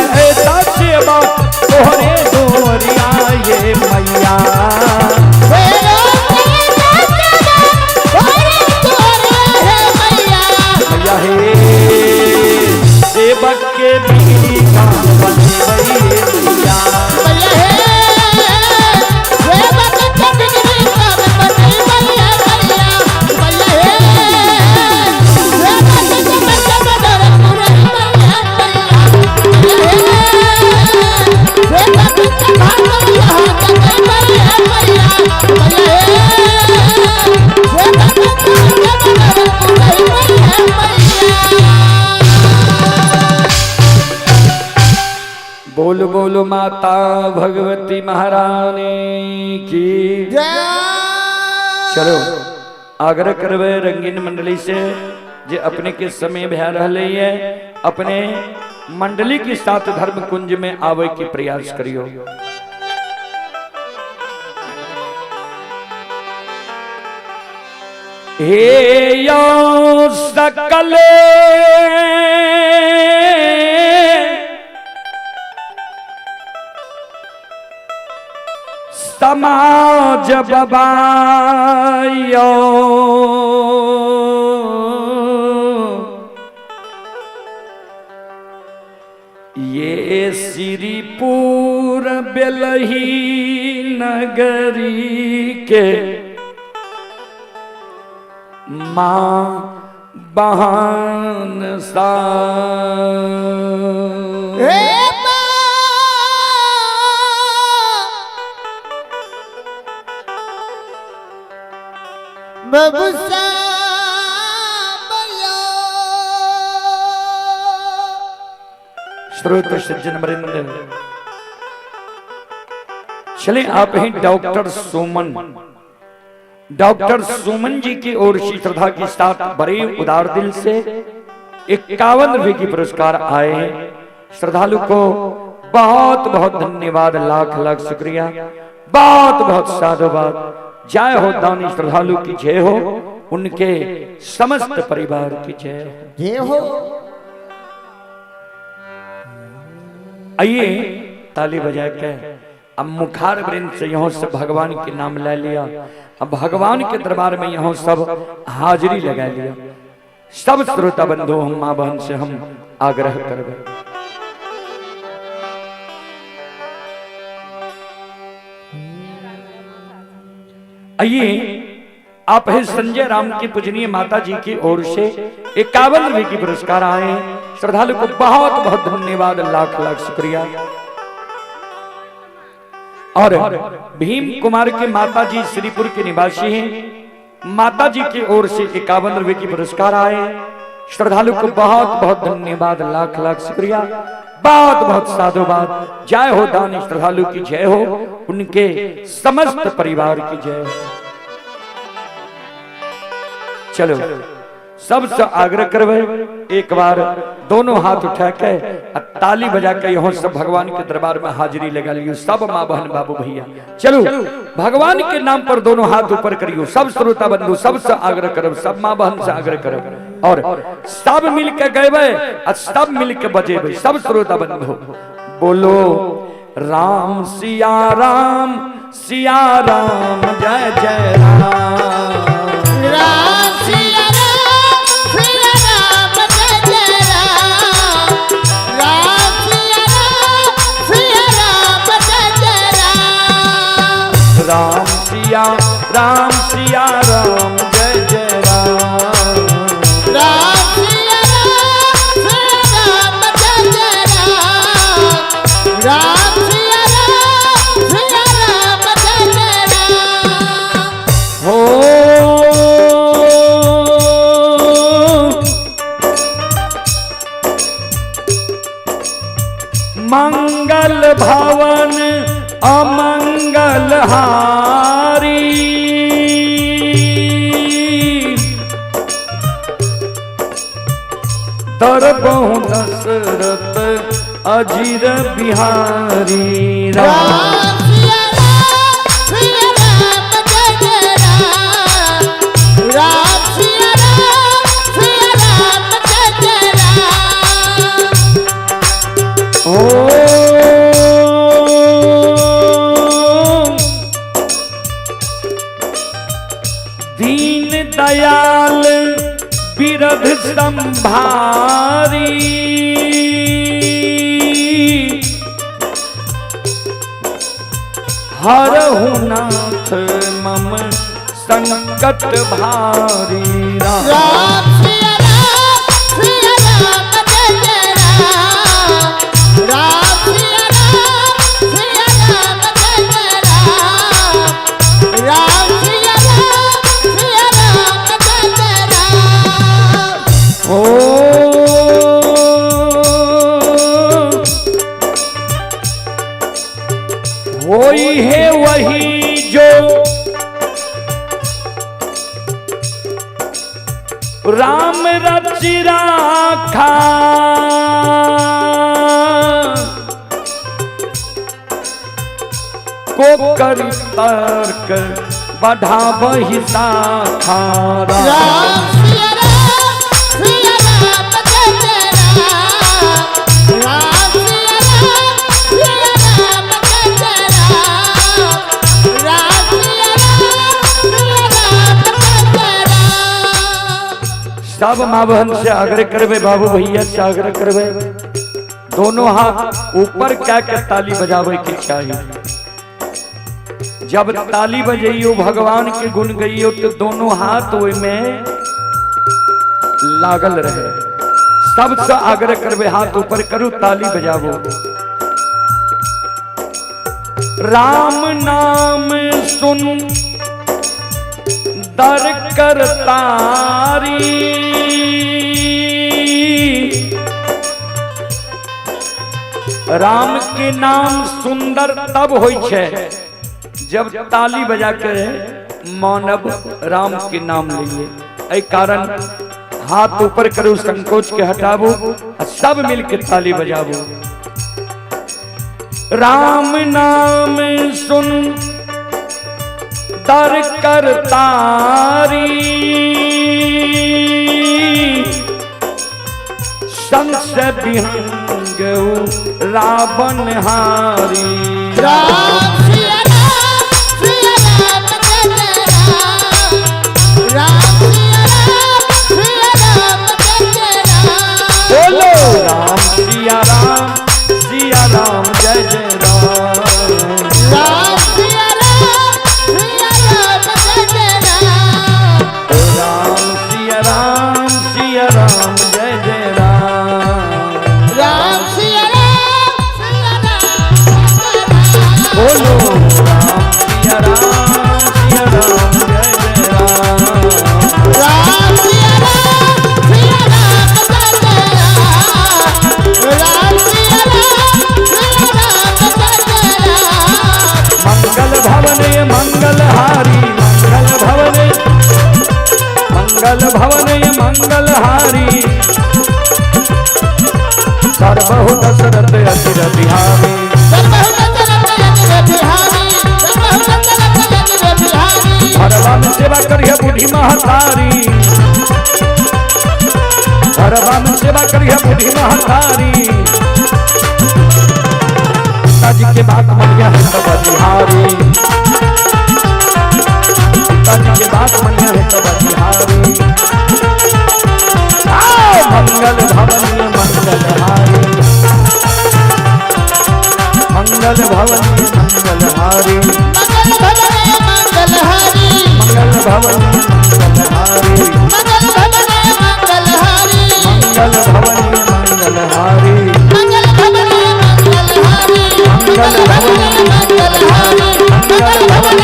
तेरो सेवक तोहरे दोरिया ये मैया। फेरो करे सेवक तोहरे दोरिया हे मैया। मैया हे सेवक के बिगड़ी काम बनेबै हे मैया। मैया हे सेवक के बिगड़ी काम बनेबै हे मैया। मैया हे सेवक के मनोरथ पुरैबै हे मैया। मैया हे सेवक के भागा यहाँ जगैबै हे मैया। मैया हे सेवक के मनोरथ पुरैबै हे मैया। बोल बोलो माता भगवती महारानी की जय। चलो आग्रह करवे रंगीन मंडली से जे अपने के समय भय रहे है, अपने मंडली के साथ धर्म कुंज में आवे के प्रयास करियो। हे यो सकल समाज बबायो, ये श्रीपुर बेलही नगरी के माँ बहन सा। हे बबुसा श्रोत सज्जन वृंद, चले आप हैं डॉक्टर सुमन। डॉक्टर सुमन जी की ओर से श्रद्धा के साथ बड़े उदार दिल से 51 रुपए की पुरस्कार आए हैं। श्रद्धालु को बहुत बहुत धन्यवाद, लाख लाख शुक्रिया, बहुत बहुत साधुवाद। जय हो दानी श्रद्धालु की जय हो, उनके समस्त परिवार की जय हो। जय हो। आइए ताली बजा के अब मुखार वृंद से यहाँ सब भगवान के नाम ले लिया, अब भगवान के दरबार में यहाँ सब हाजिरी लगा लिया। सब श्रोता बंधु हम माँ बहन से हम आग्रह कर गए। आइए आप है संजय राम की पूजनीय माता जी की ओर से 51 रुपए की पुरस्कार आए। श्रद्धालु को बहुत बहुत धन्यवाद, लाख लाख शुक्रिया। और भीम कुमार के माता जी श्रीपुर के निवासी हैं, माता जी की ओर से 51 रुपए की पुरस्कार आए। श्रद्धालु को बहुत बहुत धन्यवाद, लाख लाख शुक्रिया, बहुत बहुत साधुवाद। जय हो दानी श्रद्धालु की जय हो, उनके समस्त परिवार की जय हो। चलो सबसे आग्रह करवे एक बार दोनों हाथ उठा के ताली बजा के यहाँ सब भगवान के दरबार में हाजिरी लगा लियो। सब माँ बहन बाबू भैया चलो भगवान के नाम पर दोनों हाथ ऊपर करियो। सब श्रोता बंधु सबसे आग्रह करब, सब माँ बहन से आग्रह करब और सब मिल के गए और सब मिल के बजेबे। सब श्रोता बंधु बोलो राम सिया राम सिया राम जय जय राम। राम सिया राम सिया राम जय जय राम। राम सिया राम सिया राम जय जय राम। राम सिया राम जय जय राम। राम सिया राम सिया राम जय जय राम। राम सिया राम सिया राम जय जय राम। हो मंगल भवन अमंगल हारी, दरबहु दशरथ अजीर बिहारी। राम राम सिया राम सिया राम जय जय राम। राम सिया राम सिया राम जय जय राम। ओ दीन दयाल बिरध संभारी, हरहु नाथ मम संकट भारी। राम राम सिया राम सिया राम जय जय राम। राम सिया राम सिया राम जय जय राम। राम सिया राम सिया राम जय जय राम। ओ वही है वही जो राम रच राखा, को कर तर्क बढ़ा वही शाखा। राम सिया राम सिया राम जय जय राम। राम सिया राम सिया राम जय जय राम। राम सिया राम सिया राम जय जय राम। सब माँ बहन से आग्रह करवे, बाबू भैया से आग्रह करवे, दोनों हाथ ऊपर क्या के ताली बजावे के चाहिए। जब ताली बजइयो भगवान के गुण गइयो तो दोनों हाथ ओय में लागल रहे। सबसे आग्रह करवे हाथ ऊपर करू ताली बजावो। राम नाम सुन दर कर तारी, राम के नाम सुंदर तब होई छे जब ताली बजा के मानव राम के नाम लिए। एहि कारण हाथ ऊपर करू, संकोच के हटाबू आ सब मिल के ताली बजाबू। राम नाम सुन दर कर तारी, संशय विहंग रावण हारी। राम सिया राम सिया राम जय जय राम। राम सिया राम सिया राम जय जय राम। बोलो राम सिया राम जय जय राम। राम सिया राम सिया राम जय जय राम। राम सिया राम जय जय राम। राम सिया राम सिया राम जय राम। बोलो राम सिया राम जय जय राम। राम सिया राम सिया राम जय जय राम। राम सिया राम मंगलहारी, सर्वहु दशरथ अचिर बिहारी। घरवा में सेवा करिए बूढ़ी महतारी, घरवा में सेवा करिए बूढ़ी महतारी। पिताजी के बात मन गया है तो बलिहारी, पिताजी के बात मन गया है तो बलिहारी। आओ मंगल भवन मंगलहारी, मंगल भवन मंगलहारी, मंगल भवन मंगलहारी, मंगल भवन मंगलहारी, मंगल भवन मंगलहारी, मंगल भवन मंगलहारी, मंगल भवन मंगलहारी, मंगल भवन मंगलहारी, मंगल भवन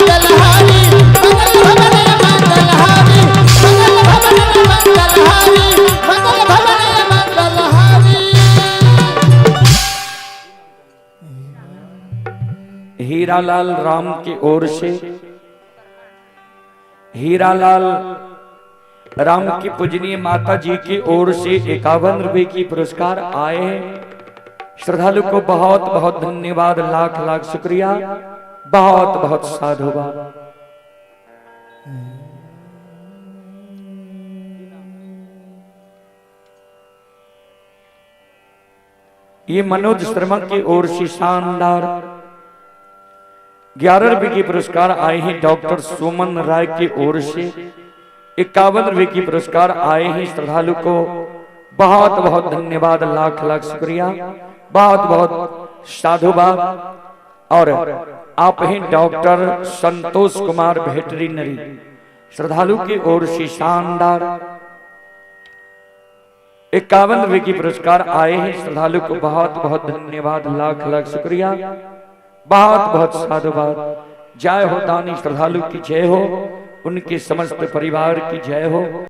मंगलहारी, मंगल भवन मंगलहारी। हीरालाल राम की ओर से, हीरालाल राम की पूजनीय माता जी की ओर से 51 रुपए की पुरस्कार आए हैं। श्रद्धालु को बहुत बहुत धन्यवाद, लाख लाख शुक्रिया, बहुत बहुत साधुवाद। ये मनोज शर्मा की ओर से शानदार 11 रुपए की पुरस्कार आए हैं। डॉक्टर सुमन राय की ओर से 51 रुपए की पुरस्कार आए हैं। श्रद्धालु को बहुत बहुत धन्यवाद, लाख लाख शुक्रिया, बहुत बहुत साधुवाद। और आप हैं डॉक्टर संतोष कुमार वेटरिनरी, श्रद्धालु की ओर से शानदार 51 रुपए की पुरस्कार आए हैं। श्रद्धालु को बहुत बहुत धन्यवाद, लाख लाख शुक्रिया, बहुत बहुत साधुवाद। जय हो दानी श्रद्धालु की जय हो, उनके समस्त परिवार की जय हो।